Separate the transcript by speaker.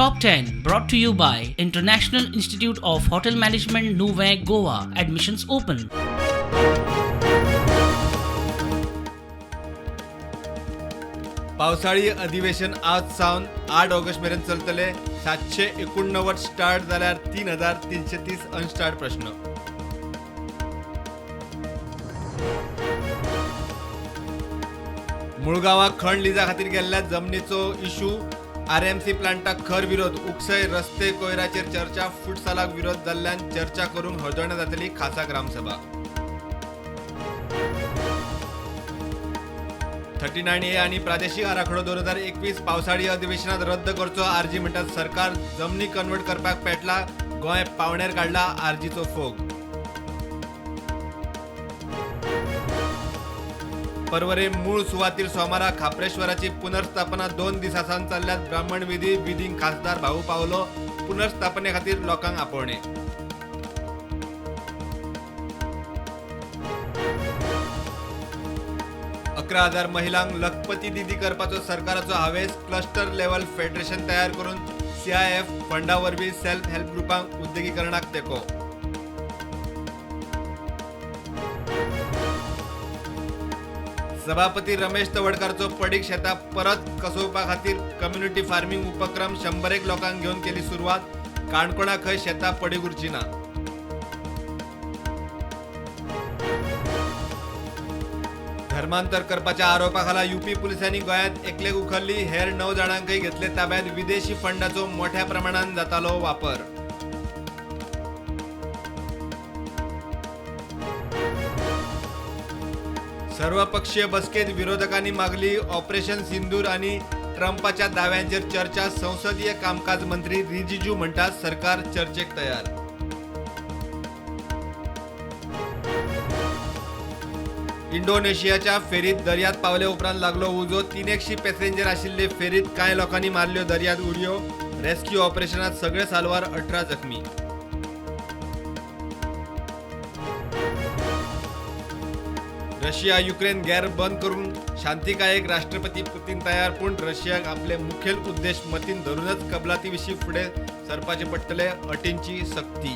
Speaker 1: Top 10 brought to you by International Institute of Hotel Management, Nuvem, Goa. Admissions open.
Speaker 2: पावसाळी अधिवेशन आज सावन 8 August मेरेन चलतले. 789 स्टार्ट जाल्यार 3330 अनस्टार्ट प्रश्न. मुळगांवाक खण लिजा खातीर गेल्ल्या जमनीचो इशू, आरएमसी प्लांटाक खर विरोध. उक्सय रस्ते कोयराचेर चर्चा. फुटसालाक विरोध जाल्ल्यान चर्चा करूंक हळदोण्या जातली खासा ग्रामसभा. 39A आणि प्रादेशिक आराखडो 2021 पावसाळी अधिवेशनात रद्द करचो आरजी म्हणटात सरकार जमनी कन्वर्ट करपाक पेटला. गोंय पावणेर काडला आरजीचो फोग. पर्वरे मूळ सुवातीर सोमारा खाप्रेश्वराची पुनर्स्थापना. 2 दिसांसान चल्ल्यात ब्राह्मण विधी. विधींक खासदार भाऊ पावलो. पुनर्स्थापने खातीर लोकांक आपोवणे. 11,000 महिलांक लखपती दिदी करपाचो सरकाराचो हावेस. क्लस्टर लेव्हल फेडरेशन तयार करून सीआयएफ फंडा वरवीं सेल्फ हेल्प ग्रुपांक उद्देगीकरणाक तेंको. सभापती रमेश तवडकारचो पडीक शेतां परत कसोवपा खातीर कम्युनिटी फार्मिंग उपक्रम 100 लोकांक घेवन केली सुरवात. काणकोणा खंय शेतां पडीक उरची ना. धर्मांतर करपाच्या आरोपाखाला युपी पुलिसांनी गोंयांत एकलेक उखल्ली. हेर 9 जाणांकय घेतले ताब्यात. विदेशी फंडाचो मोठ्या प्रमाणात जातालो वापर. सर्वपक्षीय बसकेत विरोधकांनी मागली ऑपरेशन सिंदूर आणि ट्रंपाच्या दाव्यांचेर चर्चा. संसदीय कामकाज मंत्री रिजिजू म्हणटात सरकार चर्चेक तयार. इंडोनेशियाच्या फेरीत दर्यात पावले उपरांत लागलो उजो. 300 पॅसेंजर आशिल्ले फेरीत कांय लोकांनी मारल्यो दर्यात उडयो. रेस्क्यू ऑपरेशनात सगळे साल्वार, 18 जखमी. रशिया युक्रेन गैर बंद करून शांतिकायेक राष्ट्रपती पुतीन तयार, पूण रशियाक आपले मुखेल उद्देश मतीन धरूनच कबलाती विशीं फुडें सरपाचे पडटले, अटींची सक्ती.